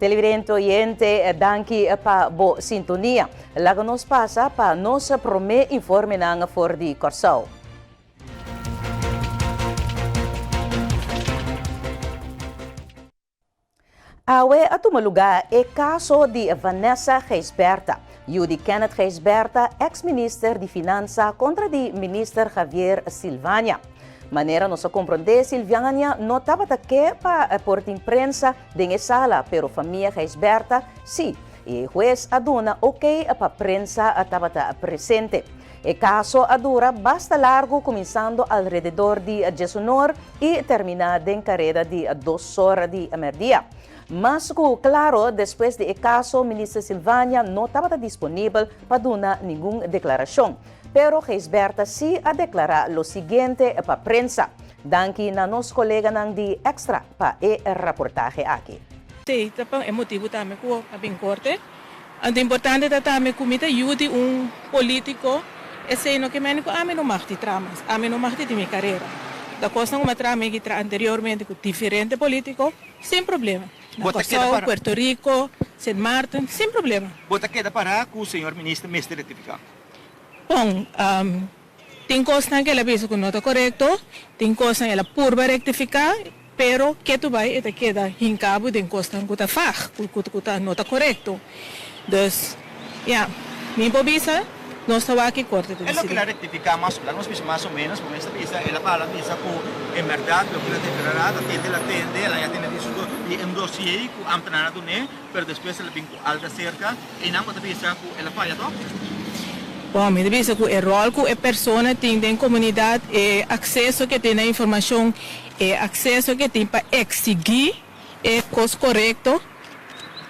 Televidente oyente, danki pa bo sintonia. Laga nos pasa pa nos promé informenan for di Kòrsou. Awe a tuma lugá e kaso di Vanessa Gijsbertha, yu di Kenneth Gijsbertha, eks minister di Finansa kontra di minister Javier Silvania. Manera nos a komprondé, Silvania no tabata ke pa por tin prensa den e sala, pero famia Gijsbertha sí, i e hues a duna oké pa prensa tabata presente. E kaso a dura basta largu kuminsando alrededor di diesunor i terminá den kareda di dosor di mèrdia. Mas ku klaro despues di e kaso Minister Silvania no tabata disponibel pa duna ningun deklarashon. Pero Gijsbertha sí a deklará lo siguiente pa prensa. Danki na nos koleganan di Extra pa e raportahe aki. Esei ta pa e motibu tambe ku a bin korte. Anto importante ta tambe ku mi ta yu di un politico, esei no ke mende ku ami no mag di traha mas, ami no mag di tin mi karera. Ta kosnan ku mi a traha mi traha anteriormente ku diferente politico sin problema. Na Bo ta keda Kòrsou, para. Puerto Rico, Sint Maarten, sin problema. Bo ta keda para ku señor minister mester rectifica? Bon, Tin kosnan ku el a bisa ku no ta korekto, tin kosnan el a purba rektifiká, pero ketu bai e ta keda hinká bo den kosnan ku ta fag, ku ku ta no ta korekto. Dus, ya, mi por bisa nos ta wak ki korte ta E loke disidí. el a rektifiká mas, laga nos bisa mas o ménos, pasobra es ta bisa, el a parla bisa ku en bèrdat loke el a deklará ta tende el a tende, el a ya tende di su di un dosié ku ámtenar a dun'é, pero despues el a bin ku algu aserka. Einan bo ta bisa ku el a faya tòg? Bon, mi ta bisa ku e ròl ku e persona tin den komunidat, e akseso ku e tin na informashon, e akseso ku e tin pa eksigí e kos korekto,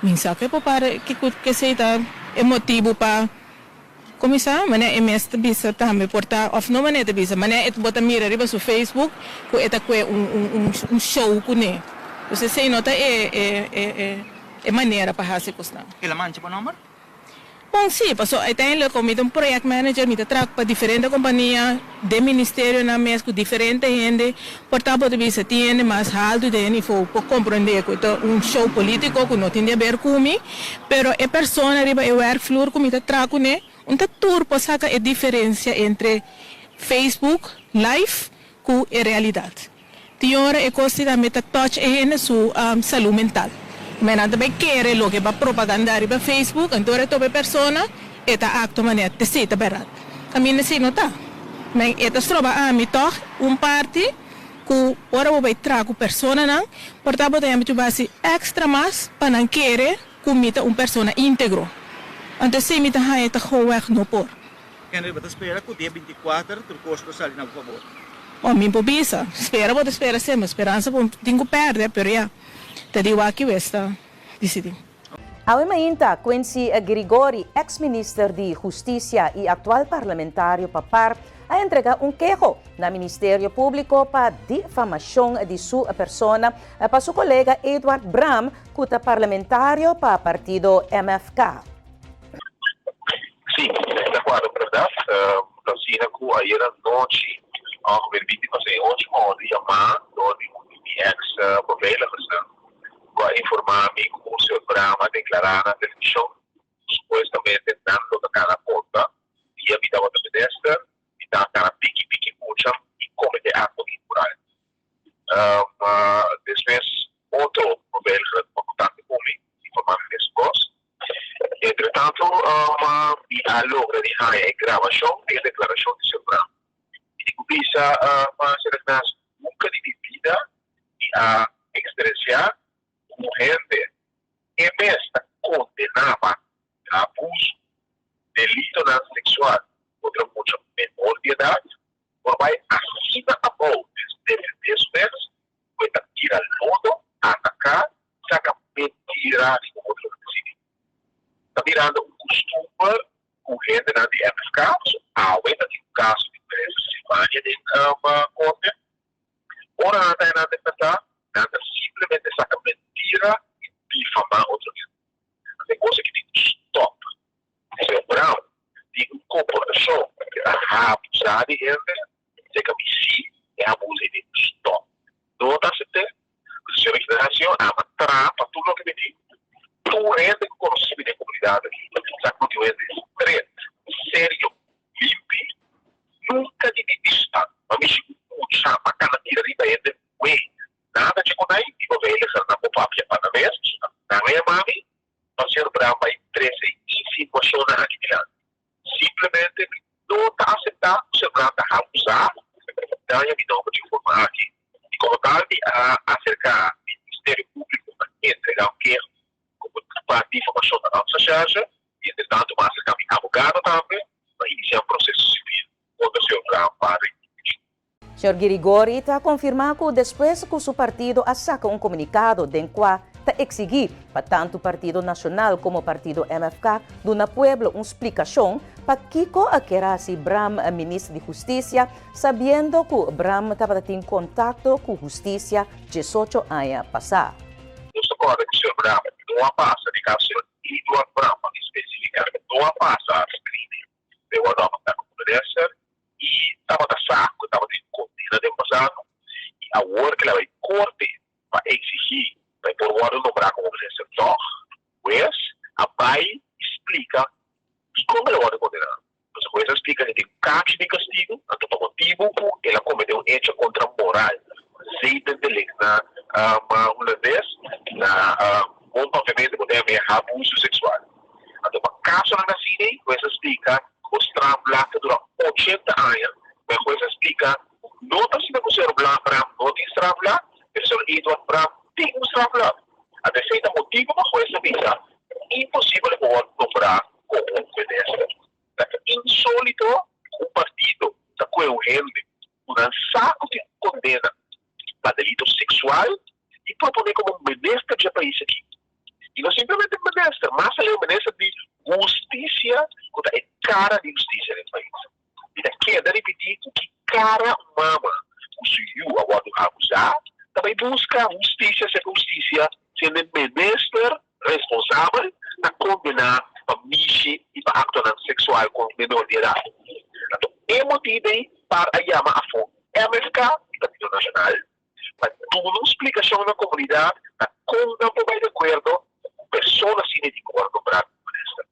mi sa ku e por para ku esei ta e motibu pa kuminsá. Manera e mes ta bisa tambe por ta, òf no manera e ta bisa, manera e bo ta mira riba su Facebook ku e ta kue un un show kuné. Pues esei no ta e e. E manera pa hasi kosnan. El a mancha bo nomber? Bon, sí, paso uiteindelijk como mi ta un project manager, mi ta traha pa diferente compania, den ministerionan mes cu diferente hende, por ta bo ta bisa tin hende mas haltu den e nivo por comprende cu e ta un show politico cu no tin di haber cu mi, pero e persona riba e werkvloer cu mi ta traha cune, un ta tur por saca e diferencia entre Facebook live cu e realidad. Tin ora e kos di tambe ta touch e hende su salú mental. Me nan ta bai kere loke ba propagandá riba Facebook, anto ora e topa e persona e ta aktua manera te si ta bèrdat. Kaminda esei no ta. Men e ta stroba ami tòg un parti ku ora bo bai traha ku personanan por ta bo ta yama chuba hasi èkstra mas pa nan kere ku mi ta un persona íntegro. Anto esei mi ta haña ta gouwèg no por. Henry, bo ta spera ku dia bintikuater tur kos lo sali na bo fabor? Bon, mi por bisa, spera bo ta spera semper, speransa bo tin ku pèrdè, pero ya, ta di wak ki wes ta disidí. Awe mainta, Quincy Grigori, eks minister di Hustisia i aktual parlamentario pa par, a entrega un keho na Ministerio Públiko pa difamashon di su persona pa su kolega Eduard Braam ku ta parlamentario pa partido MFK. Sí, di akuerdo bèrdat. Ta asina ku ayera nochi, ongeveer binti pas e ocho, mi a wòrdu yamá dor di un di mi eks beveiligers-nan ku a informá mi ku señor Braam a deklará na televishon ku supuestamente nan lo ta kana konta dia mi tabata minister, mi ta kana piki piki mucha i kometé akto inmoral. Despues otro beveiliger a tuma kontakto ku mi informá mi mes kos. Entre tanto mi a logra di haña e grabashon di e deklarashon di señor Braam. Mi tin ku bisa pa señor Ignacio nunka di mi bida mi a eksperensiá ku un hende e mes ta kondená pa abuso, delitonan seksual kontra mucha menor di edat. Por bai asina abou den su defendé su mes ku e ta tira lodo, ataká, saka mentira riba otro hende. Si ta mirando un kustumber ku hendenan di MFK, pasobra awe ta tin un kaso di minister Silvania den korte, ora nan ta nan defendá, nan ta simplemente saka mentira i difamá otro hende. Anto e kos aki tin ku stòp. Señor Brown tin un komportashon ku ta abusá di hende, seka mi si e abuso ei tin ku stòp. No ta asept'é. Señor Ignacio ama traha pa tur loke mi tin. Tur hende ku konosí mi den komunidat aki sa ku tin un hende stret, serio, limpi. Nunka di mi bista m'a mishi ku mucha, m'a kana tira riba hende muhé. Nada dje ku nai, mi beveiligernan por papia pa nan mes, pasobra nan a yama mi pa señor Bram bai trese insinuashonnan aki dilanti. Simplemente mi no ta aseptá ku señor Bram ta abusá daña mi nòmber dje forma aki. I komo tal mi a aserká Ministerio Públiko pa entregá un keho komo pa difamashon na Landsrecherche i entretantu mi a aserká mi abogado tambe pa inisiá un proseso sivil kontra señor Bram pa restitushon. Señor Girigori ta konfirmá ku despues ku su partido a saka un komunikado den kua ta eksigí pa tantu Partido Nashonal komo Partido MFK duna pueblo un splikashon pakiko a ker hasi Bram minister di Hustisia sabiendo ku Bram tabata tin kontakto ku hustisia diesocho aña pasá. Nos ta kòrda ku señor Bram no a pasa di kaso señor Eduard Bram pa mi spesifiká no a pasa screening. Den wòrdu apuntá komo minister i tabata sa ku tabatin kondena den pasado i awor ku el a bai korte pa eksigí pa e por wòrdu nombrá komo minister tòg hues a bai i splika dikon el a wòrdu kondená. Pasobra hues a splika ku tin kachi di kastigu anto pa motibu ku el a kometé un echo kontra moral, zedendelict na hulandes, na bon papiamentu bo ta yam'é abuso seksual. Anto pa kasonan asina ei, hues a splika ku strafblad ta dura ochenta aña. Ma e hues a splika ku no ta asina ku señor Braam no tin strafblad, pero señor Eduard Braam tin un strafblad. Anto esei ta motibu pa hues a bisa ku imposibel e por wòrdu nombrá komo minister. Ta insólito ku un partido ta kohe un hende ku nan sa ku tin un kondena pa delito seksual i proponé komo minister dje pais aki. I no simplemente minister, mas aleu minister di hustisia ku ta e kara di hustisia den pais. Mi ta keda ripití ku ki kara un mama ku su yu a wòrdu abusá ta bai buska hustisia serka hustisia siendo e minister responsabel ta kondená pa mishi i pa aktonan seksual ku menor di edat. Anto e motibu ei par a yama afó MFK i Partido Nashonal pa duna un splikashon na komunidat na kon nan por bai di akuerdo ku persona asina di ku wòrdu nombrá komo minister.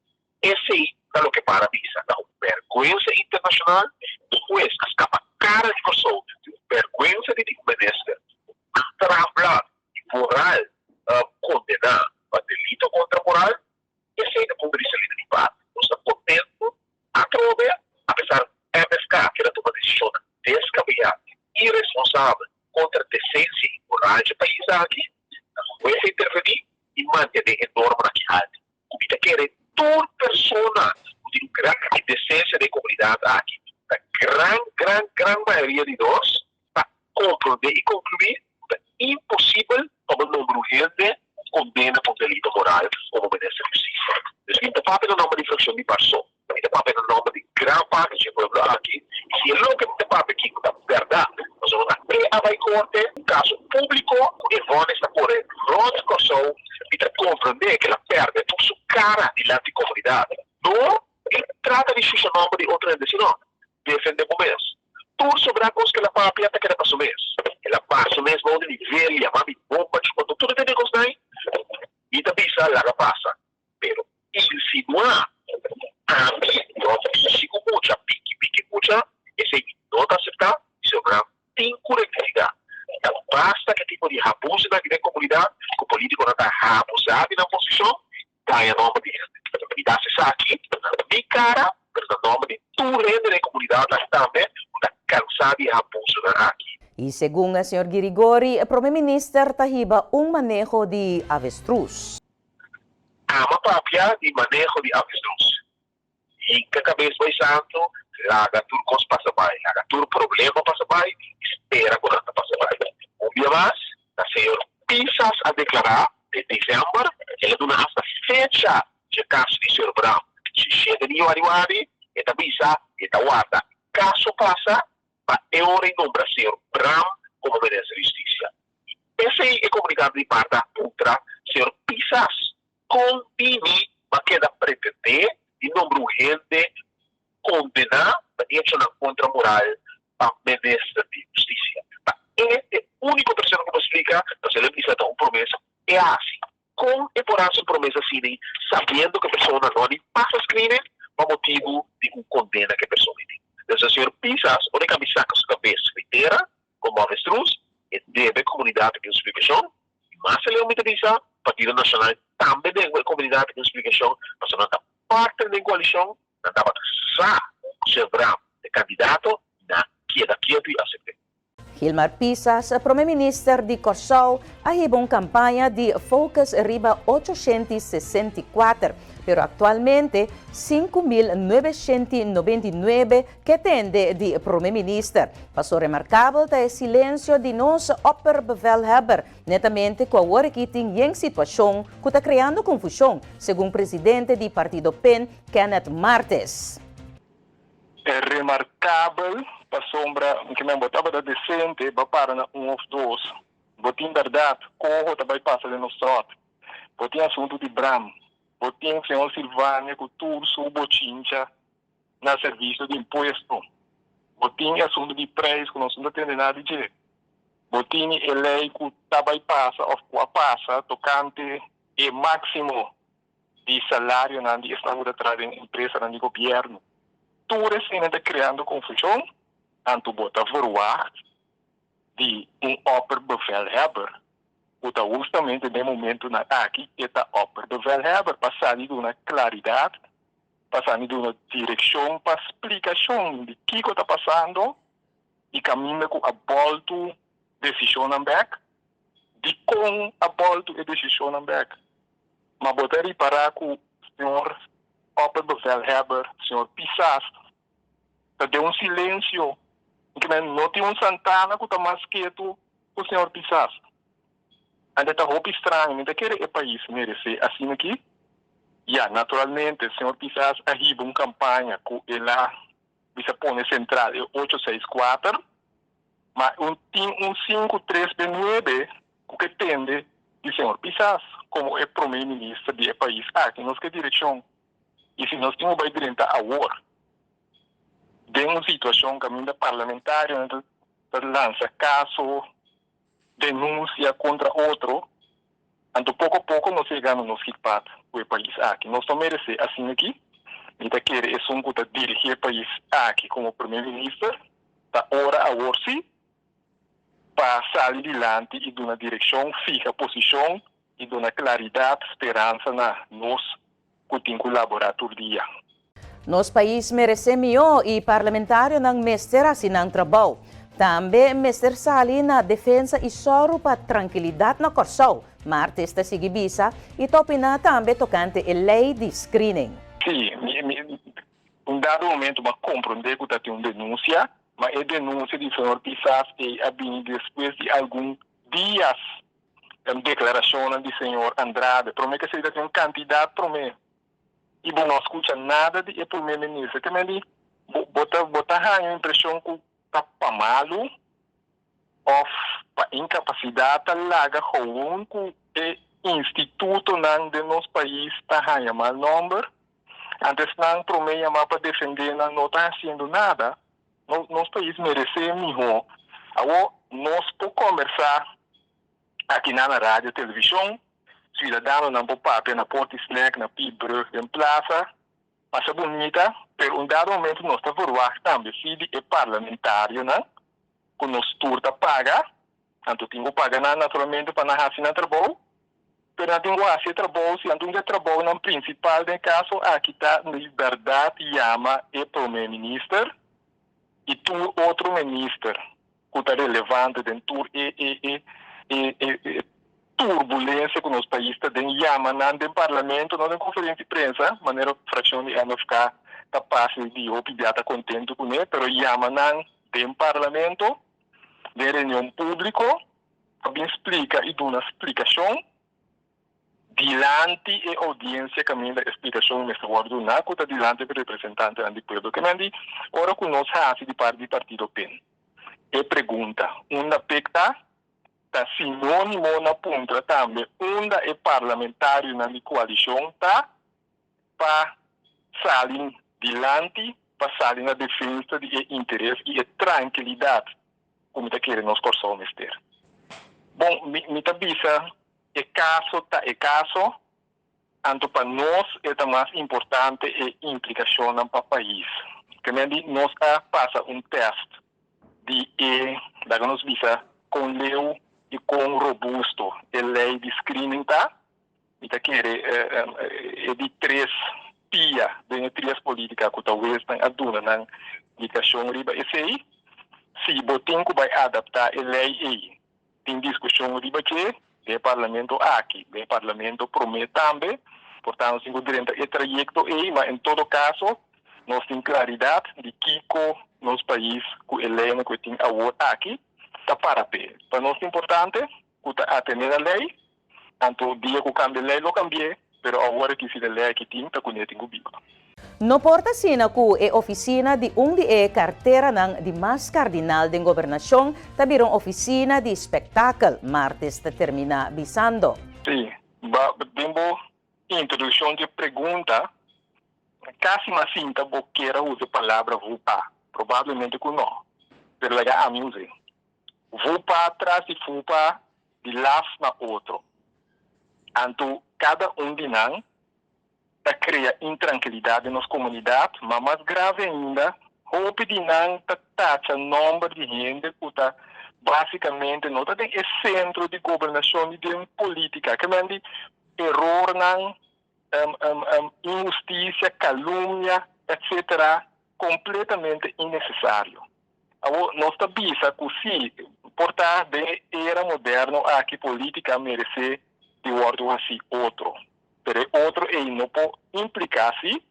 Esei ta loke para bisa ta un bèrgwensa internashonal. Un hues a skapa kara di Kòrsou di un bèrgwensa di tin un minister ku strafblad di moral kondená pa delito kontra moral. Esei ta punto di salida di par. Nos ta kontentu atrobe apesar MFK keda tuma desishonnan deskabeyá, iresponsabel kontra desensia i moral dje pais aki. Ta hues a intervení i mantené e normanan aki haltu. Ku mi ta kere tur persona ku tin un gran desensia den komunidat aki, ta gran gran gran mayoria di nos ta komprondé i konkluí ku ta imposibel pa bo nombra un hende ku kondena pa un delito moral komo minister di hustisia. Dus mi ta papia na nòmber di frakshon di Barso, mi ta papia na nòmber di gran parti dje pueblo aki, i si e loke mi ta papia aki ku ta bèrdat, pasobra no ta e a bai korte, un kaso públiko ku e vònis ta kore rònt Kòrsou, mi ta komprondé ku el a pèrdè tur su kara dilanti komunidat. No e trata di shusha nòmber di otro hende, sino defendé bo mes. Tur sobrá kos ku el a papia ta keda pa su mes. El a baha su mes bou di nivel, yama mi bomba, chupa tur tur e kosnan ei. Mi ta bisa laga pasa, pero insinuá ku ami no bishi ku mucha, piki piki mucha, esei mi no ta aseptá i sobrá tin ku rektifiká. Ta basta ku e tipo di habusunan aki den komunidat, ku polítikonan ta habusá di nan posishon Daña nòmber di hende. Mi ta hasi esaki na mi kara, pero na nòmber di tur hende den e komunidat aki tambe ku ta kansá di e abusunan aki. I segun señor Girigori, Prome Minister ta hiba un maneho di avestruz. Ama papia di maneho di avestruz. Hinka kabes bai santu, laga tur kos pasa bai, laga tur problema pasa bai i spera ku nan ta pasa bai. Un bia mas, ta señor Pisas a deklará den desèmber, el a duna asta fecha dje kaso di señor Bram, shishete di yuariwari, e ta bisa e ta warda kaso pasa pa e ora i nombra señor Bram komo minister di hustisia. I p'esei e komunikado di parta a puntra señor Pisas Kon bini bo a keda pretendé di nombra un hende kondená pa echonan kontra moral pa minister di hustisia? Ta e e úniko persona ku por splika, pasobra el a bisa ta un promesa ku e a hasi. Kon e por hasi un promesa asina sabiendo ku e persona no a ni pasa screening pa motibu di un kondena ku e persona tin? Entonces señor Pisas ora e kabi saka su kabes di tera komo avestruz e debe e komunidat aki un splikashon i mas aleu mi ta bisa Partido Nashonal tambe debe e komunidat aki un splikashon pasobra nan ta partner den koalishon, nan tabata sa ku señor Braam ta e kandidato i nan a keda kietu i asept'é. Gilmar Pisas, prome minister di Kòrsou, a hiba un kampaña di focus riba 864, pero aktualmente 5999 ke tende di prome minister. Paso remarkabel ta e silensio di nos opperbevelhebber, netamente ku awor aki tin yen situashon ku ta kreando konfushon, segun presidente di partido pen, Kenneth Martes. E remarkabel pasobra mi ke men bo tabata desente bo a para na un of dos. Bo tin bèrdat, koho ta bai pasa den nos tròt. Bo tin asuntu di Bram. Bo tin señor Silvania ku tur su bochincha na servisio di impuesto. Bo tin e asuntu di preis ku nos no ta tende nada di dje. Bo tini e lei ku ta bai pasa of ku a pasa tokante e máksimo di salarionan di esnan ku ta traha den empresanan di gobièrnu. Tur eseinan ta kreando konfushon, anto bo ta verwagt di un opperbevelhebber ku ta hustamente den momentunan aki e ta opperbevelhebber pa sali duna klaridat, pa sali duna direkshon, pa splikashon di kiko ta pasando i kaminda ku a bòltu desishonnan bèk, dikon a bòltu e desishonnan bèk. Ma bo ta ripará ku señor Opperbevelhebber, señor Pisas, ta den un silensio. Kimen no tin un santana ku ta mas ketu ku señor Pisas. Anto ta hopi straño, mi ta kere e pais meresé asina aki? Ya, naturalmente, señor Pisas a hiba un kampaña ku el a bisa pone sentral e ocho seis kuater, ma un tin un sinku tres be nuebe ku ke tende di señor Pisas komo e prome minister di e pais aki. Nos ke direkshon i si nos tin ku bai drenta awor den un situashon kaminda parlamentarionan ta lansa kaso, denunsia kontra otro, anto poko poko nos yega na nos hikpat ku e pais aki. Nos no meresé asina aki. Mi ta kere esun ku ta dirigí e pais aki komo prome minister ta ora awor si pa sali dilanti i duna direkshon, fiha posishon i duna klaridat, speransa na nos ku tin ku laborá tur dia. Nos pais meresé mihó i parlamentarionan mester hasi nan trabou. Tambe mester sali na defensa i sòru pa trankilidat na Kòrsou, Martes ta sigui bisa i ta opiná tambe tokante e lei di screening. Sí, mi un dado momento mi a komprondé ku ta tin un denunsia, ma e denunsia di señor Pisas ei a bini despues di algun dias deklarashonnan di señor Andrade. Promé ke esei ta tin un kantidat promé i bo no a skucha nada di e promé minister. Ke men di bo ta bo ta haña un impreshon ku ta pa malu òf pa inkapasidat ta laga gewoon ku e institutonan den nos pais ta haña mal nòmber. Anto esnan promé yamá pa defendé nan no ta hasiendo nada. Nos pais meresé mihó. Awor nos por kombersá akinan na radio, televishon, siudadanonan por papia na Porti Snack, na Piet Brug, den plaza. Masha bunita, pero un dado momento nos ta verwagt tambe si di e parlamentarionan ku nos tur ta paga, anto tin ku paga nan naturalmente pa nan hasi nan trabou, pero nan tin ku hasi e trabou si anto un di e trabounan prinsipal den e kaso aki ta di bèrdat yama e prome minister i tur otro minister ku ta relevante den tur e e e e e turbulensia ku nos pais ta den, yama nan den parlamento, no den konferensia di prensa, manera frakshon di MFK ta pasa di hopi bia ta kontentu kuné, pero yama nan den parlamento, den reunion públiko, pa bin splika i duna splikashon dilanti e oudiensia kaminda e splikashon mester wòrdu duná ku ta dilanti e representantenan di pueblo. Ke men di ora ku nos hasi di parti di partido pen e pregunta unda pek ta, ta sinónimo na puntra tambe unda e parlamentarionan di koalishon ta pa sali dilanti, pa sali na defensa di e interes i e trankilidat ku mi ta kere nos Kòrsou mester. Bon, mi ta bisa. E kaso ta e kaso, anto pa nos e ta mas importante e implikashonnan pa pais. Primer di nos a pasa un tèst di e, laga nos bisa, kon leu i kon robusto e lei di screening ta. Mi ta kere e di tres pia den e trias politica cu ta wesnan a duna nan indikashon riba esei. Si bo tin cu bai adapta e lei ei, tin discusion riba dje den e parlamento aki, den e parlamento prome tambe. Por tanto nos tin cu drenta e trayecto ei, ma en todo caso nos tin claridad di kico nos pais cu e leynan cu e tin awor aki ta para p'e. Pa nos ta importante cu ta atene na ley. Anto dia ku kambia lei lo kambi'é, pero awor aki si ta lei aki tin ta kuné tin ku biba. No por ta asina ku e ofisina di un di e karteranan di mas kardinal den gobernashon ta bira un ofisina di spektakel, Martes ta terminá bisando. Sí, ba den bo introdukshon dje pregunta, kasi m'a sinta bo kier a usa e palabra vupa, probablemente ku no, pero laga ami us'é. Vupa tras di vupa di laf na otro. Anto kada un di nan ta krea intrankilidat den nos komunidat, ma mas grave ainda, hopi di nan ta tacha nòmber di hende ku ta básikamente no ta den e sentro di gobernashon ni den polítika. Ke men di erornan, inhustisia, kalumnia, etcétera, kompletamente innesesario. Awor, nos ta bisa ku sí, por ta den e era moderno aki polítika meresé di wòrdu hasí otro, pero e otro ei no por impliká sí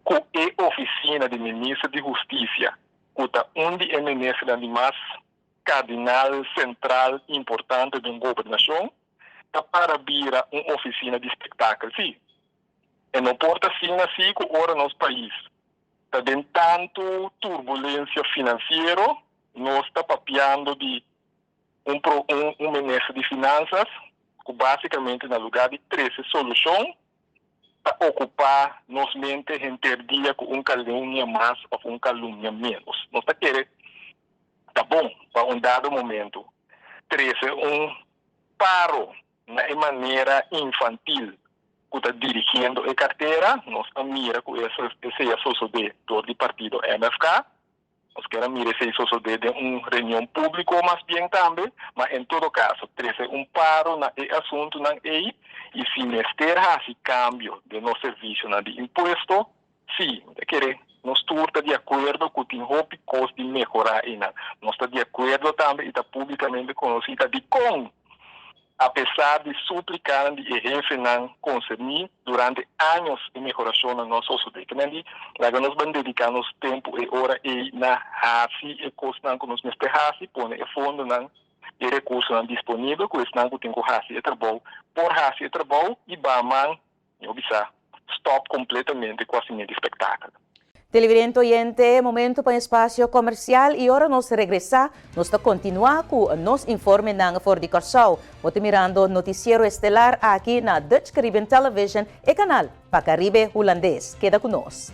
ku e ofisina di Minister di Hustisia, ku ta un di e ministernan di mas kardinal, sentral, importante den gobernashon, ta para bira un ofisina di spektakel. Sí, e no por ta asina sí ku ora nos pais ta den tantu turbulensia finansiero, nos ta papiando di un pro un un minister di finansas ku basikamente na lugá di trese solushon ta okupá nos mente henter dia ku un kalumnia mas òf un kalumnia ménos. Nos ta kere ta bon pa un dado momento trese un paro Na e manera infantil ku ta dirigiendo e kartera, nos a mira ku esei a sosodé dor di partido MFK. Nos kier a mira esei sosodé den un reunion públiko mas bien tambe, ma en todo kaso trese un paro na e asuntunan ei i si mester hasi kambio den nos servisionan di impuesto, sí, mi ta kere nos tur ta di akuerdo ku tin hopi kos di mehorá einan. Nos ta di akuerdo tambe i ta públikamente konosí ta dikon Apesar di súplikanan di e hefenan konserní durante años e mehorashonnan no a sosodé. Kimen di laga nos ban dediká nos tempu e ora ei na hasi e kosnan ku nos mester hasi, pone e fondonan, e rekursonan disponibel ku esnan ku tin ku hasi e trabou por hasi e trabou i ba man Mi bisa stop completamente cu hacimiento di spektakel. Televidente oyente, momento pa un espacio comercial y ora nos regresa nos ta continua cu nos informenan for di Corsou. Bo ta mirando Noticiero Estelar aki na Dutch Caribbean Television, e canal pa Caribe Hulandes. Keda cu nos.